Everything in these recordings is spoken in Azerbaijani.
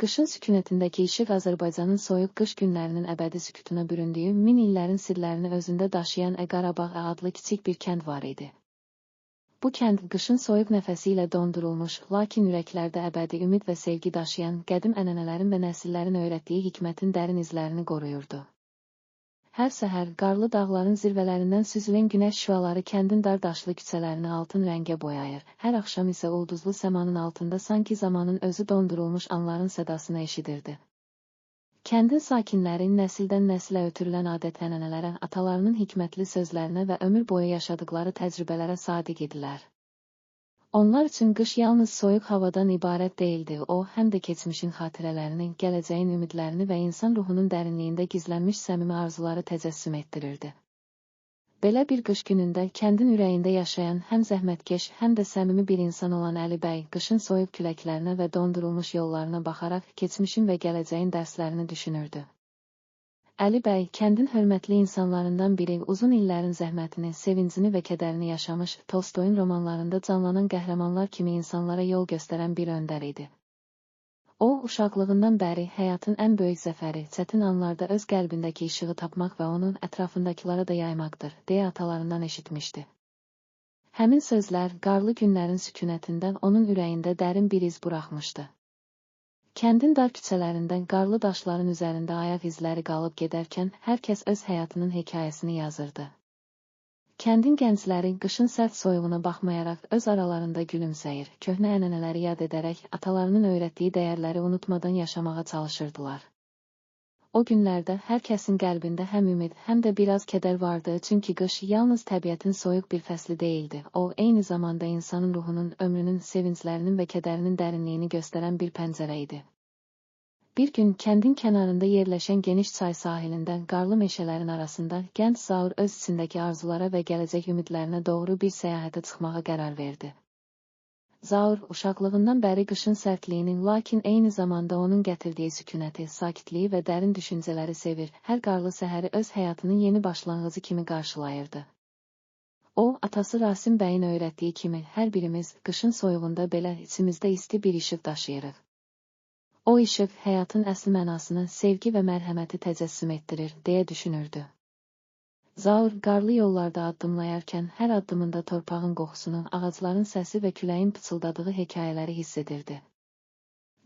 Qışın sükunətindəki işıq Azərbaycanın soyuq qış günlərinin əbədi sükutuna büründüyü min illərin sirlərini özündə daşıyan Qarabağ adlı kiçik bir kənd var idi. Bu kənd qışın soyuq nəfəsi ilə dondurulmuş, lakin ürəklərdə əbədi ümid və sevgi daşıyan qədim ənənələrin və nəsillərin öyrətdiyi hikmətin dərin izlərini qoruyurdu. Hər səhər qarlı dağların zirvələrindən süzülən günəş şüaları kəndin dar daşlı küçələrini altın rəngə boyayır. Hər axşam isə ulduzlu səmanın altında sanki zamanın özü dondurulmuş anların sədasını eşidirdi. Kəndin sakinləri nəsildən nəsilə ötürülən adət-ənənələrə, atalarının hikmətli sözlərinə və ömür boyu yaşadıkları təcrübələrə sadiq idilər. Onlar üçün qış yalnız soyuq havadan ibarət deyildi, o, həm də keçmişin xatirələrini, gələcəyin ümidlərini və insan ruhunun dərinliyində gizlənmiş səmimi arzuları təcəssüm etdirirdi. Belə bir qış günündə kəndin ürəyində yaşayan həm zəhmətkeş, həm də səmimi bir insan olan Əli bəy, qışın soyuq küləklərinə və dondurulmuş yollarına baxaraq keçmişin və gələcəyin dərslərini düşünürdü. Əli bəy, kəndin hörmətli insanlarından biri, uzun illərin zəhmətini, sevincini və kədərini yaşamış, Tolstoyun romanlarında canlanan qəhrəmanlar kimi insanlara yol göstərən bir öndər idi. O, uşaqlığından bəri həyatın ən böyük zəfəri, çətin anlarda öz qəlbindəki işığı tapmaq və onu ətrafındakılara da yaymaqdır, deyə atalarından eşitmişdi. Həmin sözlər qarlı günlərin sükunətində onun ürəyində dərin bir iz buraxmışdı. Kəndin dar küçələrində qarlı daşların üzərində ayaq izləri qalıb gedərkən hər kəs öz həyatının hekayəsini yazırdı. Kəndin gəncləri qışın sərt soyuğuna baxmayaraq öz aralarında gülümsəyir, köhnə ənənələri yad edərək atalarının öyrətdiyi dəyərləri unutmadan yaşamağa çalışırdılar. O günlərdə hər kəsin qəlbində həm ümid, həm də biraz kədər vardı, çünki qış yalnız təbiətin soyuq bir fəsli deyildi. O, eyni zamanda insanın ruhunun, ömrünün, sevinclərinin və kədərinin dərinliyini göstərən bir pəncərə idi. Bir gün kəndin kənarında yerləşən geniş çay sahilində, qarlı meşələrin arasında gənc Zaur öz içindəki arzulara və gələcək ümidlərinə doğru bir səyahətə çıxmağa qərar verdi. Zaur, uşaqlığından bəri qışın sərtliyini, lakin eyni zamanda onun gətirdiyi sükunəti, sakitliyi və dərin düşüncələri sevir, hər qarlı səhəri öz həyatının yeni başlanğıcı kimi qarşılayırdı. O, atası Rasim bəyin öyrətdiyi kimi, hər birimiz qışın soyuğunda belə içimizdə isti bir işıq daşıyırıq. O işıq həyatın əsl mənasını, sevgi və mərhəməti təcəssüm etdirir, deyə düşünürdü. Zaur, qarlı yollarda addımlayarkən hər addımında torpağın qoxusunu, ağacların səsi və küləyin pıçıldadığı hekayələri hiss edirdi.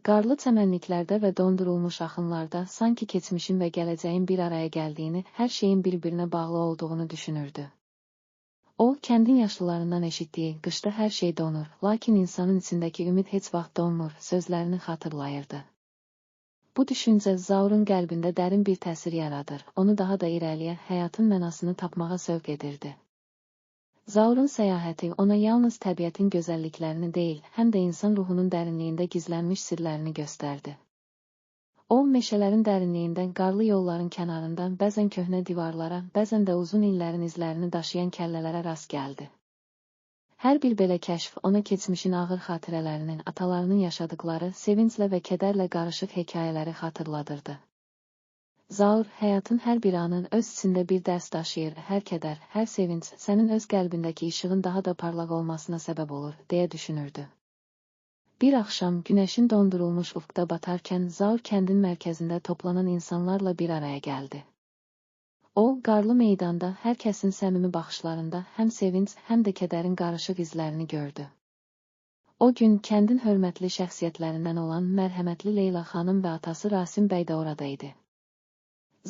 Qarlı çəmənliklərdə və dondurulmuş axınlarda sanki keçmişin və gələcəyin bir araya gəldiyini, hər şeyin bir-birinə bağlı olduğunu düşünürdü. O, kəndin yaşlılarından eşitdiyi, qışda hər şey donur, lakin insanın içindəki ümid heç vaxt donmur, sözlərini xatırlayırdı. Bu düşüncə Zaurun qəlbində dərin bir təsir yaradır, onu daha da irəliyə, həyatın mənasını tapmağa sövq edirdi. Zaurun səyahəti ona yalnız təbiətin gözəlliklərini deyil, həm də insan ruhunun dərinliyində gizlənmiş sirlərini göstərdi. O, meşələrin dərinliyində, qarlı yolların kənarında, bəzən köhnə divarlara, bəzən də uzun illərin izlərini daşıyan kəllələrə rast gəldi. Hər bir belə kəşf ona keçmişin ağır xatirələrinin, atalarının yaşadıkları, sevinclə və kədərlə qarışıq hekayələri xatırladırdı. Zaur, həyatın hər bir anın öz içində bir dərs daşıyır, hər kədər, hər sevinc sənin öz qəlbindəki işığın daha da parlaq olmasına səbəb olur, deyə düşünürdü. Bir axşam günəşin dondurulmuş ufqda batarkən Zaur kəndin mərkəzində toplanan insanlarla bir araya gəldi. O, qarlı meydanda hər kəsin səmimi baxışlarında həm sevinc, həm də kədərin qarışıq izlərini gördü. O gün kəndin hörmətli şəxsiyyətlərindən olan mərhəmətli Leyla xanım və atası Rasim bəy də orada idi.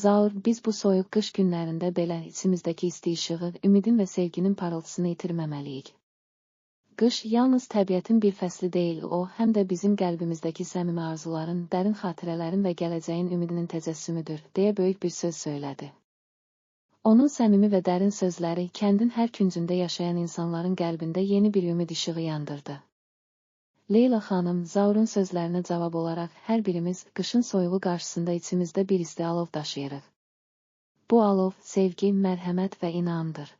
Zaur, biz bu soyuq qış günlərində belə içimizdəki isti işığı, ümidin və sevginin parıltısını itirməməliyik. Qış yalnız təbiətin bir fəsli deyil, o, həm də bizim qəlbimizdəki səmimi arzuların, dərin xatirələrin və gələcəyin ümidinin təcəssümüdür, deyə böyük bir söz söylədi. Onun səmimi və dərin sözləri kəndin hər küncündə yaşayan insanların qəlbində yeni bir ümid işığı yandırdı. Leyla xanım, Zaurun sözlərinə cavab olaraq hər birimiz qışın soyuğu qarşısında içimizdə bir isti alov daşıyırıq. Bu alov sevgi, mərhəmət və inamdır.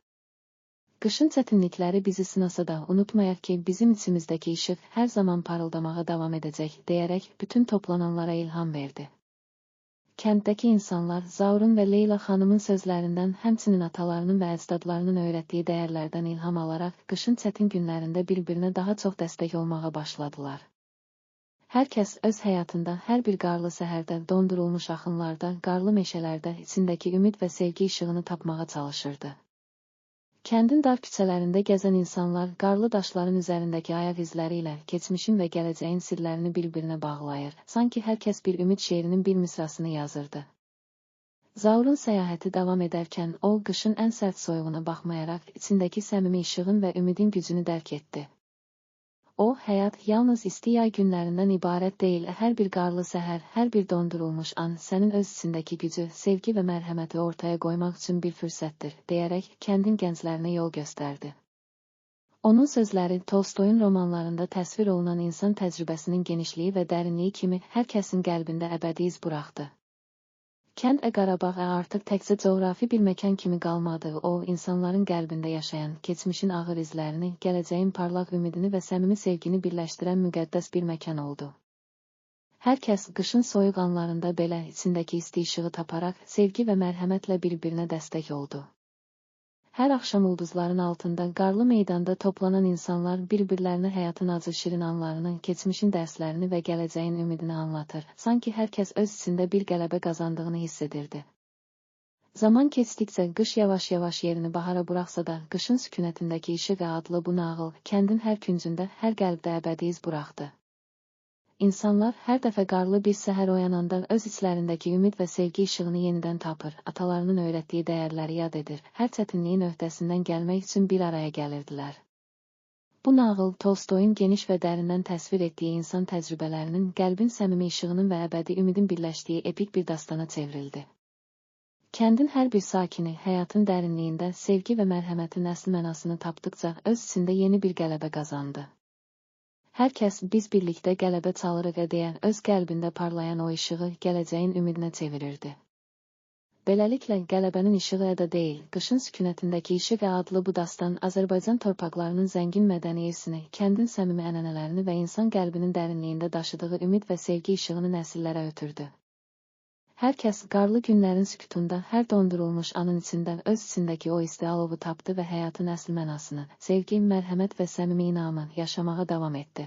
Qışın çətinlikləri bizi sınasa da unutmayaq ki, bizim içimizdəki işıq hər zaman parıldamağa davam edəcək, deyərək bütün toplananlara ilham verdi. Kənddəki insanlar Zaurun və Leyla xanımın sözlərindən, həmçinin atalarının və əcdadlarının öyrətdiyi dəyərlərdən ilham alaraq qışın çətin günlərində bir-birinə daha çox dəstək olmağa başladılar. Hər kəs öz həyatında hər bir qarlı səhərdə, dondurulmuş axınlarda, qarlı meşələrdə içindəki ümid və sevgi işığını tapmağa çalışırdı. Kəndin dar küçələrində gəzən insanlar qarlı daşların üzərindəki ayaq izləri ilə keçmişin və gələcəyin sirlərini bir-birinə bağlayır. Sanki hər kəs bir ümid şeirinin bir misrasını yazırdı. Zaurun səyahəti davam edərkən o, qışın ən sərt soyuğuna baxmayaraq içindəki səmimi işığın və ümidin gücünü dərk etdi. O, həyat yalnız isti yay günlərindən ibarət deyil, hər bir qarlı səhər, hər bir dondurulmuş an sənin öz içindəki gücü, sevgi və mərhəməti ortaya qoymaq üçün bir fürsətdir, deyərək kəndin gənclərinə yol göstərdi. Onun sözləri Tolstoyun romanlarında təsvir olunan insan təcrübəsinin genişliyi və dərinliyi kimi hər kəsin qəlbində əbədi iz buraxdı. Kənd Qarabağ artıq təkcə coğrafi bir məkan kimi qalmadı, o, insanların qəlbində yaşayan, keçmişin ağır izlərini, gələcəyin parlaq ümidini və səmimi sevgini birləşdirən müqəddəs bir məkan oldu. Hər kəs qışın soyuq anlarında belə içindəki isti işığı taparaq, sevgi və mərhəmətlə bir-birinə dəstək oldu. Hər axşam ulduzların altında qarlı meydanda toplanan insanlar bir-birlərinə həyatın acı şirin anlarını, keçmişin dərslərini və gələcəyin ümidini anlatır. Sanki hər kəs öz içində bir qələbə qazandığını hiss edirdi. Zaman keçdikcə qış yavaş-yavaş yerini bahara buraxsa da, qışın sükunətindəki işıq adlı bu nağıl kəndin hər küncündə, hər qəlbdə əbədi iz buraxdı. İnsanlar hər dəfə qarlı bir səhər oyananda öz içlərindəki ümid və sevgi işığını yenidən tapır, atalarının öyrətdiyi dəyərləri yad edir, hər çətinliyin öhdəsindən gəlmək üçün bir araya gəlirdilər. Bu nağıl Tolstoyun geniş və dərindən təsvir etdiyi insan təcrübələrinin, qəlbin səmimi işığının və əbədi ümidin birləşdiyi epik bir dastana çevrildi. Kəndin hər bir sakini həyatın dərinliyində sevgi və mərhəmətin əsl mənasını tapdıqca öz içində yeni bir qələbə qazandı. Hər kəs biz birlikdə qələbə çalırıq deyə öz qəlbində parlayan o işığı gələcəyin ümidinə çevirirdi. Beləliklə, qələbənin işığı əda deyil, qışın sükunətindəki işıq adlı bu dastan Azərbaycan torpaqlarının zəngin mədəni irsini, kəndin səmimi ənənələrini və insan qəlbinin dərinliyində daşıdığı ümid və sevgi işığını nəsillərə ötürdü. Hər kəs qarlı günlərin sükutunda, hər dondurulmuş anın içində öz içindəki o isti alovu tapdı və həyatın əsl mənasını, sevgi, mərhəmət və səmimi inamı yaşamağa davam etdi.